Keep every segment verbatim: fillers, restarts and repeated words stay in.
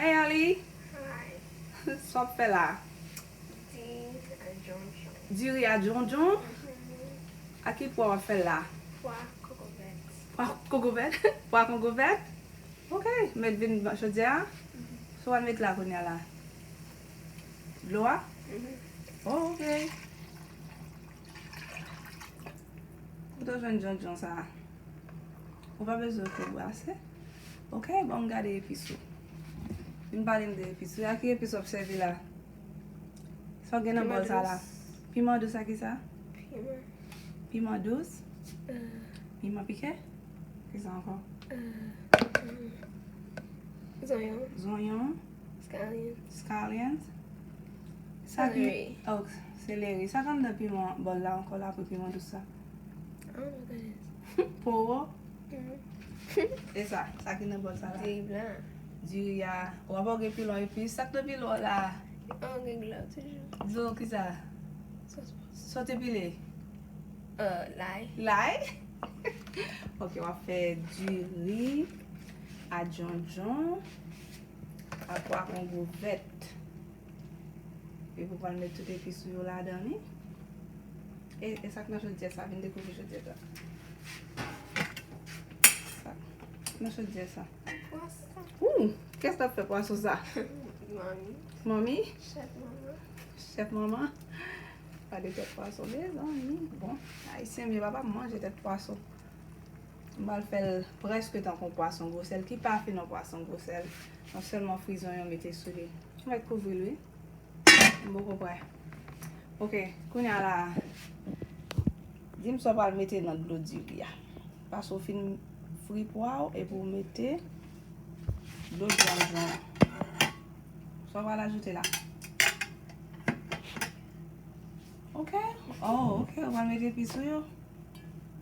Hey Ali! Hi. Sa w ap fè la? Diri a djondjon. Diri a djondjon? Mhm. A ki pwa w ap fè l la? Pwa koko vèt. Pwa koko vèt? Pwa koko vèt? Ok, met vin nan chodyè a. Mhm. Sa w al met la kounye a la? Dlo a? Mhm. Oh, ok. Kote w jwenn djondjon sa a? Ou pa bezwen fè brase. Ok, bon, m gade epis ou. Vin pale m de epis ou. A ki epis w ap sèvi la? Sa w gen nan bòl sa la? Piman dous. Piman dous a ki sa? Piman. Piman dous? Euh. Piman pike? Ki sa ankò? Euh, hmm. Zonyon. Zonyon. Scallions. Scallions. Sa ki, seleri. Oh, seleri. Sa k anndan piman bòl la ankò la pou piman dous sa? I don't know what that is. Powo. Mm. E sa, sa ki nan bòl sa la? Diri blan. Diri a. Ou pa gen pilon epi sa k nan pilon la? An gen dlo toujou. Dlo ki sa? Sòs pwason. Sa w te pile? Euh, lay. Lay? Ok, w ap fè diri a djondjon. A pwa kongo vèt. Epi w pral met tout epis ou yo ladan li. E, e sa k nan chodyè sa, vin dekouvri chodyè sa. Sa k nan chodyè sa. Pwason. Ou, kiyès k ap fè pwason sa? Manmi. Manmi? Chèf manman. Chèf manman. Gade tèt pwason, mezanmi. Bon, ayisyen, men papa m manje tèt pwason. M pral fè l prèske tankou yon pwason gwosèl, ki pa fin yon pwason gwosèl. Mwen sèlman fri zonyon mete sou li. Mwen kouvri l, wi. M poko prè. Ok, kounye a la, di m sa w pral mete nan dlo diri a. Paske w fin fri pwa w epi w mete dlo djanjan an. Sa w pral ajoute la? Ok. Oh, ok, w pral mete epis ou yo.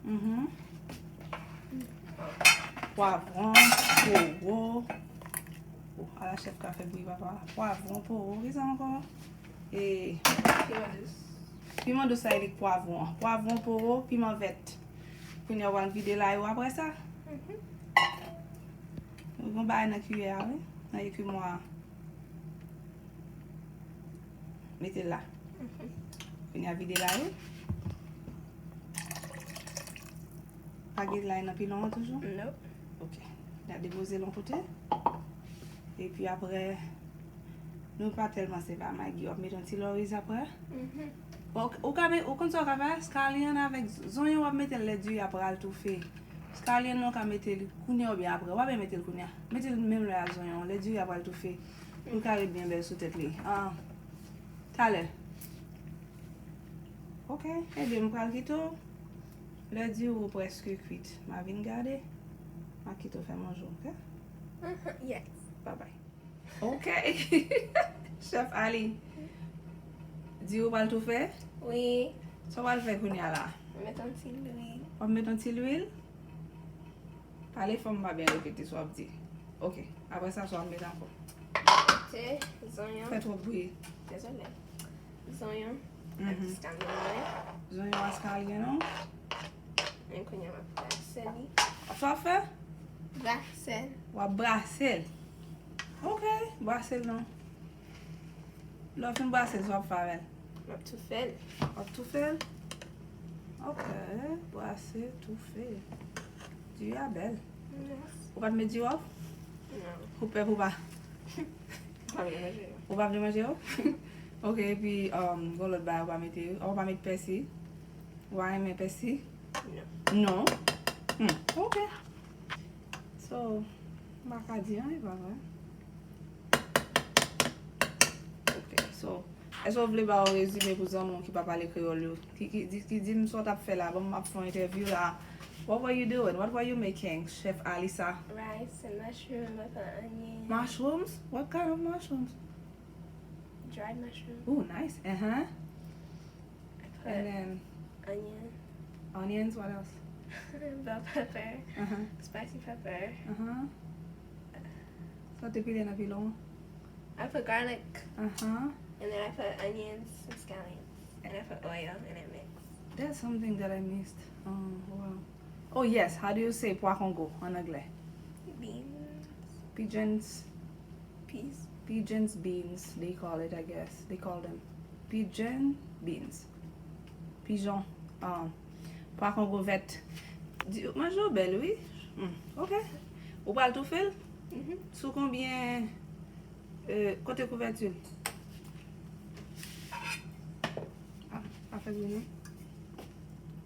Mhm. Pwavwon, powo. Oh, ala chèf ka fè bri papa. Pwavwon, powo, ki sa ankò? E piman dous. Piman dous sa e li k pwavwon. Pwavwon, powo, piman vèt. Kounye a w pral vide layi w apre sa. Mhm. Nou gen bagay nan kiyè a, wi. Nan ekimwa a. Mete l la. Mhm. Kounye a vide layi. Pa gen layi nan pilon an toujou? Nope. Ok. N a depoze l yon kote. Epi apre, nou pa tèlman sèvi a magi. W ap mete yon ti lòriz apre. Mhm. Bon, ou ka met, ou konn sa w ka fè? Scallion avèk z-, zonyon w ap mete l lè diri a pral toufe. Scallion nan w ka mete l kounye a oubyen apre. W ap mete l kounye a. Mete l menm lè a zonyon. Lè diri a pral toufe. Pou l ka ret byen bèl sou tèt li. Ah. Talè. Ok, ebyen, m pral kite w. Lè diri w prèske kwit. M a vin gade. M a kite w fè manje w, ok? Mhm, yes. Bye bye. Ok. Chèf Ali. Diri w pral toufe? Wi. Sa w pral fè kounye a la? Mwen met yon ti lwil. W ap met yon ti lwil? Pale fò m pa byen repete sa w ap di. Ok. Apre sa, sa w ap met ankò? Mete zonyon. Fè twòp bri. Dezole. Zonyon. Mhm. Eskalyen mwen. Zonyon eskalyen non. Men kounye a m ap brase li. Sa w ap fè? Brase l. W ap brase l. Ok, brase l non. Lè w fin brase l, sa w ap fè avè l? M ap toufe l. W ap toufe l? Ok, brase, toufe. Diri a bèl. Mèsi. Ou pa t met diri w? Non. Ou pè pou pa? M pa vle manje yo. Ou pa vle manje yo? Ok, epi, um, gon lòt bagay ou pa mete, ou pa met pèsi? Ou pa renmen pèsi? Non. Non? Hmm, ok. So, m pa ka di anyen, pa vre? Ok, so, èske w vle ba yon rezime pou zanmi w ki pa pale kreyòl yo? Ki, ki, di, ki di m sa w t ap fè la, bon, m ap fè yon entèvyou la. What were you doing? What were you making, Chef Alisa? Rice and mushroom with an onion. Mushrooms? What kind of mushrooms? Dried mushroom. Ooh, nice. Uh-huh. I put And then onion. Onions, what else? Bell pepper. Uh-huh. Spicy pepper. Uh-huh. Sa w te pile nan pilon? I put garlic. Uh-huh. And then I put onions and scallions. And I put oil and I mix. There's something that I missed. Oh, wow. Oh, yes. How do you say pwa kongo en anglais? Beans. Pigeons. Peas, pigeons, beans, they call it, I guess. They call them pigeon beans. Pijon, um, pwa kongo vèt. Di, manje w bèl, wi. Mm, ok. Ou pral toufe l? Sou konbyen, euh, kote kouvèti l? Ah, pa fè grenn.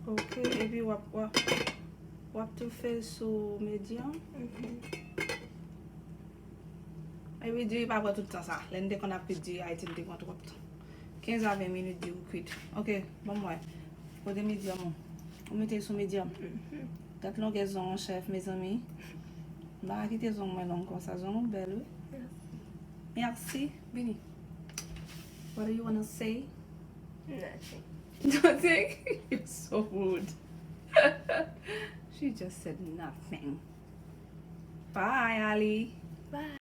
Ok, epi w ap, w ap, w ap toufe l sou medium. Epi diri pa pran tout tan sa. Lè n te konn ap kwit diri Ayiti, n te pran twòp tan. Kenz a ven minit diri kwit. Ok, bon mwen. Kote medium ou? Ou mete l sou medium. Gad longè zong yon chèf, mezanmi. M pa ka kite zong mwen long konsa. Zong ou bèl, wi. Merci. Vini. What do you wanna say? Nothing. Nothing? You're so rude. She just said nothing. Bye, Ali. Bye.